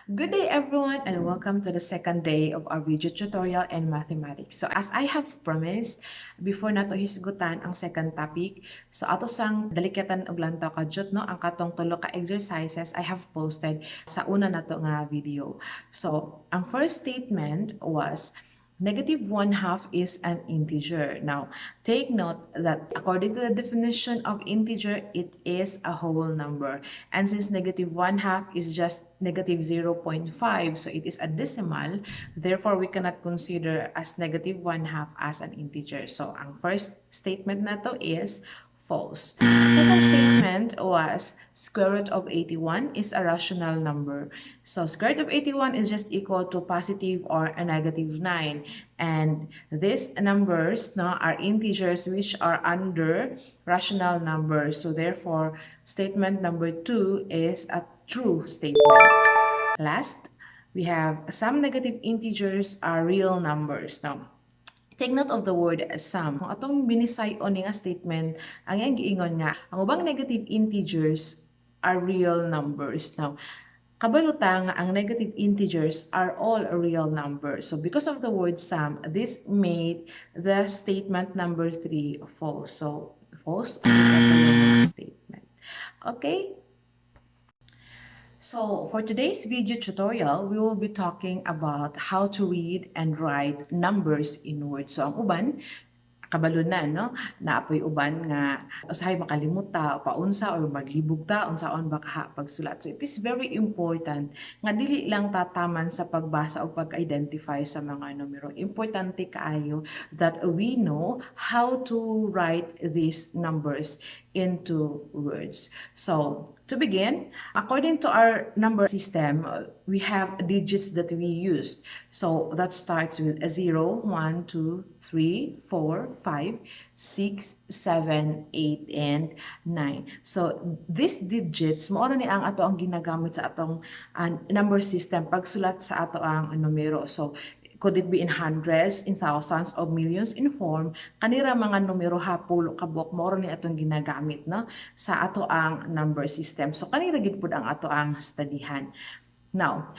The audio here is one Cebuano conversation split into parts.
Good day, everyone, and welcome to the second day of our video tutorial in mathematics. So as I have promised, before nato hisgutan ang second topic, so ato sang dalikatan og lantaw kadyot, no, ang katong tulo ka exercises I have posted sa una nato nga video. So ang first statement was negative 1/2 is an integer. Now, take note that according to the definition of integer, it is a whole number. And since negative 1/2 is just negative 0.5, so it is a decimal, therefore we cannot consider as negative 1/2 as an integer. So, ang first statement nato is false. Second statement was square root of 81 is a rational number. So square root of 81 is just equal to positive or a negative 9. And these numbers, no, are integers which are under rational numbers. So therefore, statement number 2 is a true statement. Last, we have some negative integers are real numbers. Now, take note of the word "some." Kung atong binisay-on ni nga statement, ang iyang giingon nga, ang ubang negative integers are real numbers. Now, kabalo ta nga ang negative integers are all real numbers. So, because of the word "some," this made the statement number 3 false. So, false ang katulong statement. Okay? So, for today's video tutorial, we will be talking about how to read and write numbers in words. So, ang uban, kabalo na, no? Naa poy uban nga usahay makalimot ta, paunsa or maglibog ta, unsaon ba kaha pagsulat. So, it is very important nga dili lang ta taman sa pagbasa o pag-identify sa mga numero. Importante kaayo that we know how to write these numbers into words. So, to begin, according to our number system, we have digits that we use. So, that starts with a 0, 1, 2, 3, 4, 5, 6, 7, 8, and 9. So, these digits, mao ni ang ato ang ginagamit sa atong number system pagsulat sa ato ang numero. So, could it be in hundreds, in thousands, or millions in form, kani ra mga numero ha, pulo ka buok, mao ni atong ginagamit, no, sa ato ang number system. So kani ra gid pud ang ato ang studyhan. Now,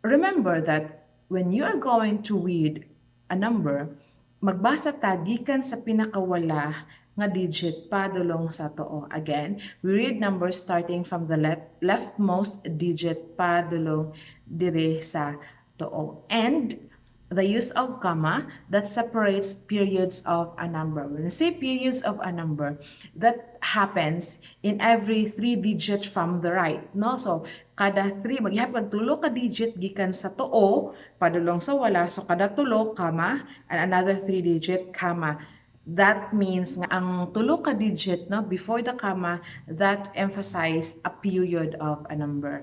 remember that when you are going to read a number, magbasa ta gikan sa pinakawala nga digit padulong sa tuo. Again, we read numbers starting from the leftmost digit padulong dire sa tuo. And the use of comma that separates periods of a number. When we say periods of a number, that happens in every three digits from the right, no? So, kada three, maghihap tulo ka digit gikan sa tuo, padulong sa wala, so kada tulo, comma, and another three digit, comma. That means nga ang tulo ka digit, no, before the comma, that emphasize a period of a number.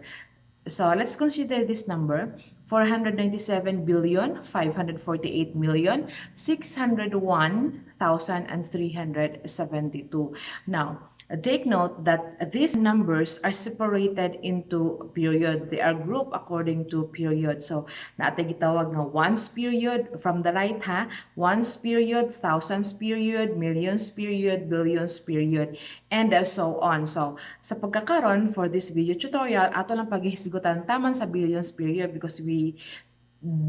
So let's consider this number, 497 billion 548 million 601,372. Now, take note that these numbers are separated into period. They are grouped according to period. So, naa tay gitawag nga ones period from the right ha, ones period, thousands period, millions period, billions period, and so on. So, sa pagkakaron for this video tutorial, ato lang paghihisgutan taman sa billions period because we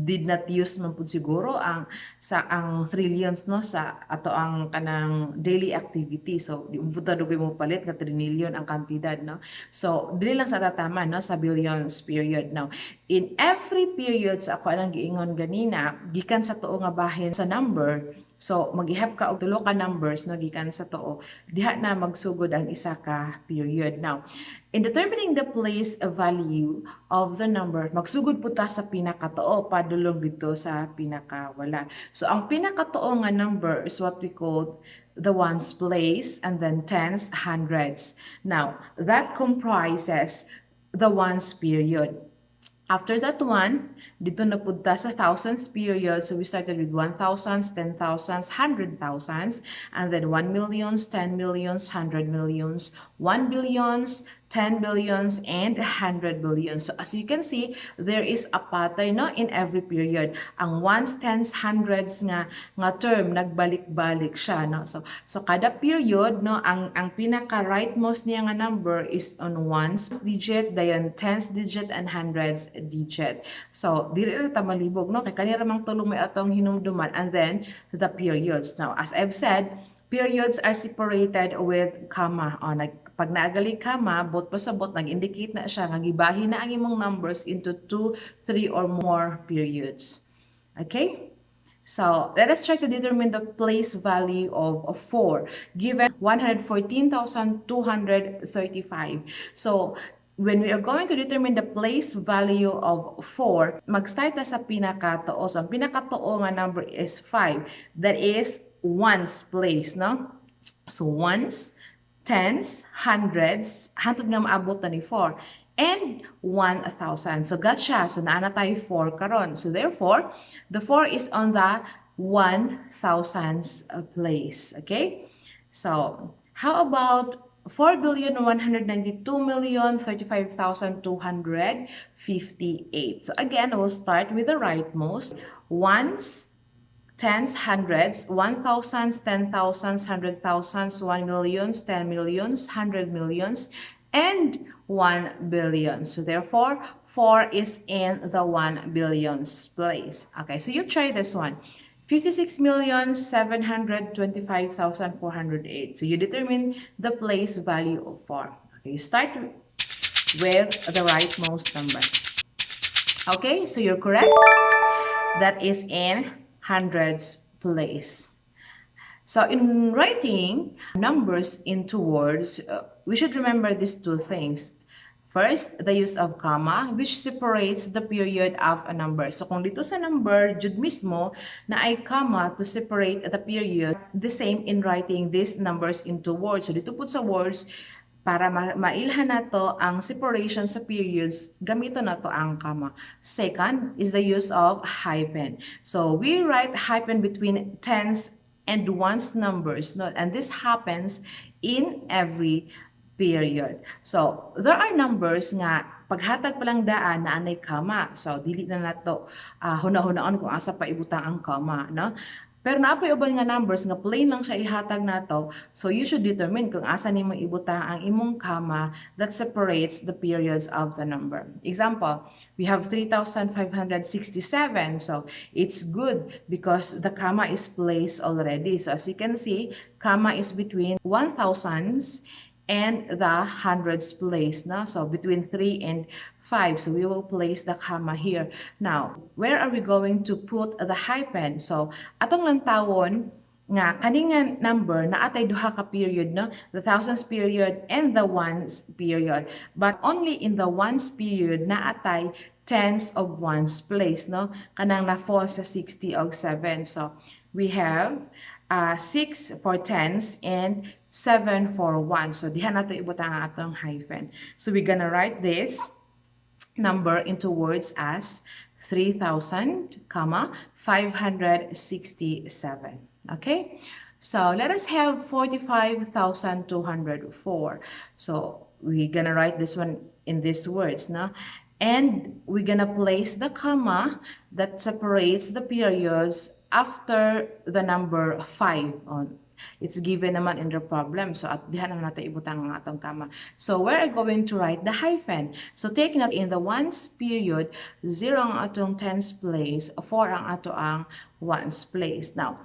did not use man pud siguro ang sa ang trillions, no, sa ato ang kanang daily activity. So di mo pud ta dugay mo palit nga trillion ang kantidad, no? So dili lang sa tatama, no, sa billions period. Now, in every period sa ako anang giingon ganina gikan sa tuo nga bahin sa number, so magihap ka og tulo ka numbers, no, gikan sa tuo, diha na magsugod ang isa ka period. Now, in determining the place value of the number, magsugod pud ta sa pinakatuo padulong didto sa pinakawala. So ang pinakatuo nga number is what we call the ones place and then tens, hundreds. Now, that comprises the ones period. After that one, didto na pud ta sa thousands period. So we started with one thousands, ten thousands, hundred thousands, and then 1 millions, 10 millions, 100 millions, 1 billions, 10 billions, and 100 billions. So as you can see, there is a pattern, no, in every period. Ang ones, tens, hundreds nga term nagbalik-balik siya, no? So kada period, no, ang pinaka rightmost niya nga number is on ones digit, dayon tens digit and hundreds digit. So dili ra ta malibog, no, kay kani ra mang tulo may atong hinumduman and then the periods. Now, as I've said, periods are separated with comma. O, pag naa gali comma, buot pasabot, nag-indicate na siya nga gibahin na ang imong numbers into 2, 3, or more periods. Okay? So, let us try to determine the place value of 4 given 114,235. So, when we are going to determine the place value of 4, mag-start na sa pinakatuo. So, ang pinakatuo nga number is 5. That is ones place, no? So, ones, tens, hundreds, hantod nga maabot na ni 4 and 1,000. So, got siya. So, naa na tayo 4 karon. So, therefore, the 4 is on the 1,000s place. Okay? So, how about 4,192,035,258? So, again, we'll start with the rightmost. Ones, tens, hundreds, one thousands, ten thousands, hundred thousands, 1 millions, 10 millions, 100 millions, and 1 billion. So therefore, 4 is in the 1 billions place. Okay, so you try this one. 56,725,408. So you determine the place value of 4. Okay, you start with the rightmost number. Okay, so you're correct. That is in hundreds place. So in writing numbers into words, we should remember these two things. First, the use of comma, which separates the period of a number. So kung dito sa number, jud mismo, naay comma to separate the period, the same in writing these numbers into words. So dito po sa words, para mailhan nato ang separation sa periods, gamito nato ang comma. Second is the use of hyphen. So we write hyphen between tens and ones numbers, no? And this happens in every period. So, there are numbers nga paghatag pa lang daan naa nay comma. So, dili na nato huna-hunaon kung asa pa ibutang ang comma, no? Pero naa poy uban nga numbers nga plain lang siya ihatag nato. So, you should determine kung asa nimo ibutang ang imong comma that separates the periods of the number. Example, we have 3,567. So, it's good because the comma is placed already. So, as you can see, comma is between 1,000s and the hundreds place, no? So between 3 and 5. So we will place the comma here. Now, where are we going to put the hyphen? So atong lantawon nga kani nga number naa tay duha ka period, no, the thousands period and the ones period, but only in the ones period naa tay tens of ones place, no, kanang na fall sa 60 og 7. So we have 6 for tens and 7 for 1. So diha nato ibutang ang atong hyphen. So we're gonna write this number into words as 3,000 comma 567. Okay? So let us have 45,204. So we're gonna write this one in these words, no? And we're gonna place the comma that separates the periods after the number 5 on. It's given naman in the problem. So, at diha na natin ibutang ang atong comma. So, where are going to write the hyphen? So, take note, in the ones period, 0 ang atong tens place, 4 ang ato ang ones place. Now,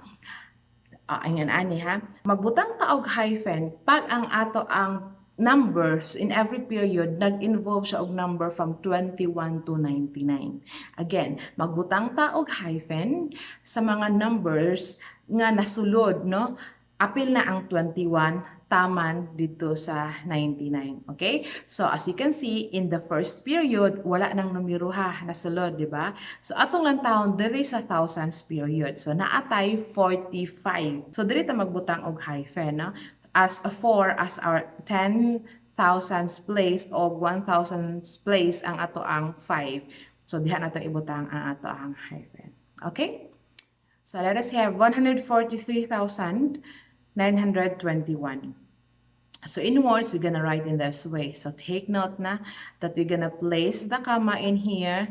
ayan ani ha. Magbutang ta og hyphen pag ang ato ang numbers in every period nag-involve siya og number from 21 to 99. Again, magbutang ta og hyphen sa mga numbers nga nasulod, no? Apil na ang 21 taman dito sa 99. Okay? So, as you can see, in the first period, wala nang numero ha, nasulod, di ba? So, atong lantawon diri sa thousands period. So, naa tay 45. So, diri ta magbutang og hyphen, no? As a 4 as our 10 thousands place o 1,000 place ang ato ang 5. So, diha nato ibutang ang ato ang hyphen. Okay? So, let us have 143,921. So in words, we're gonna write in this way. So take note na that we're gonna place the comma in here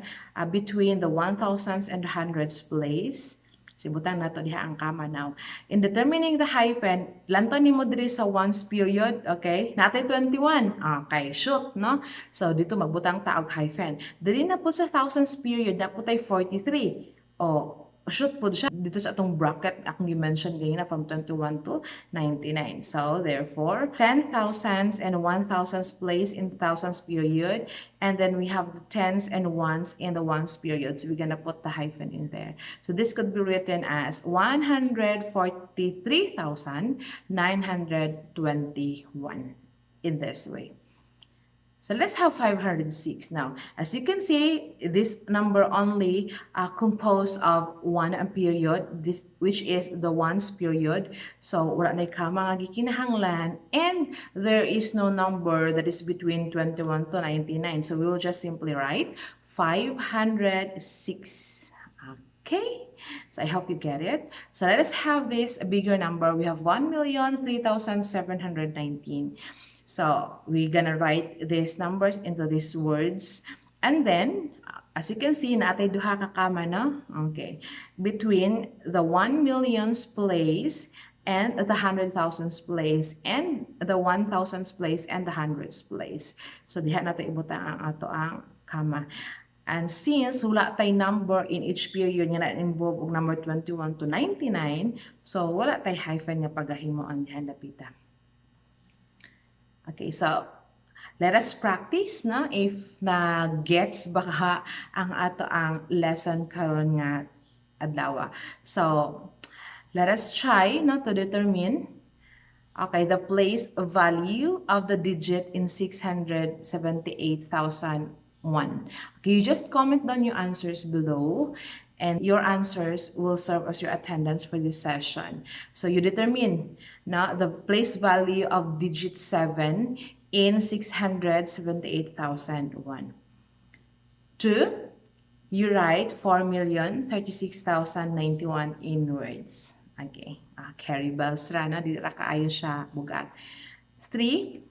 between the one thousands and hundreds place. So ibutang nato diha ang comma now. In determining the hyphen, lantaw nimo diri sa ones period, okay? Naa tay 21. Okay, shoot, no? So dito magbutang ta og hyphen. Diri na pud sa thousands period, naa pud tay 43. O, shoot pud siya dito sa atong bracket akong gi-mention ganina from 21 to 99. So, therefore, 10 thousands and 1 thousands place in thousands period. And then we have the tens and ones in the ones period. So, we're gonna put the hyphen in there. So, this could be written as 143,921 in this way. So let's have 506 now. As you can see, this number only composed of one period, this which is the ones period. So wala na comma nga gikinahanglan and there is no number that is between 21 to 99. So we will just simply write 506. Okay, so I hope you get it. So let us have this a bigger number. We have 1,003,719. So we're gonna write these numbers into these words. And then, as you can see, naa tay duha ka comma, no? Okay. Between the 1 millions place and the hundred thousands place and the one thousands place and the hundreds place. So diha nato ibutang ang ato ang comma. And since wala tay number in each period nga na-involve og number 21 to 99, so wala tay hyphen nga pagahimuon diha dapita. Okay, so let us practice, no, if na gets ba ka ang ato ang lesson karon nga adlaw. So let us try, no, to determine, okay, the place value of the digit in 678,001. Okay, you just comment down your answers below and your answers will serve as your attendance for this session. So you determine na the place value of digit 7 in 678,001. 2, you write 4,036,091 in words. Okay, carry bells ra, no? Di ra kaayo siya bugat. 3,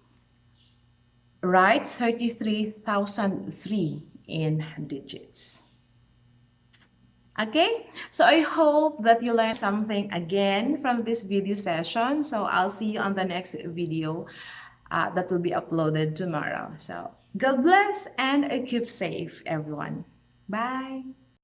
write 33,003 in digits. Okay, so I hope that you learned something again from this video session. So I'll see you on the next video that will be uploaded tomorrow. So God bless and keep safe, everyone. Bye.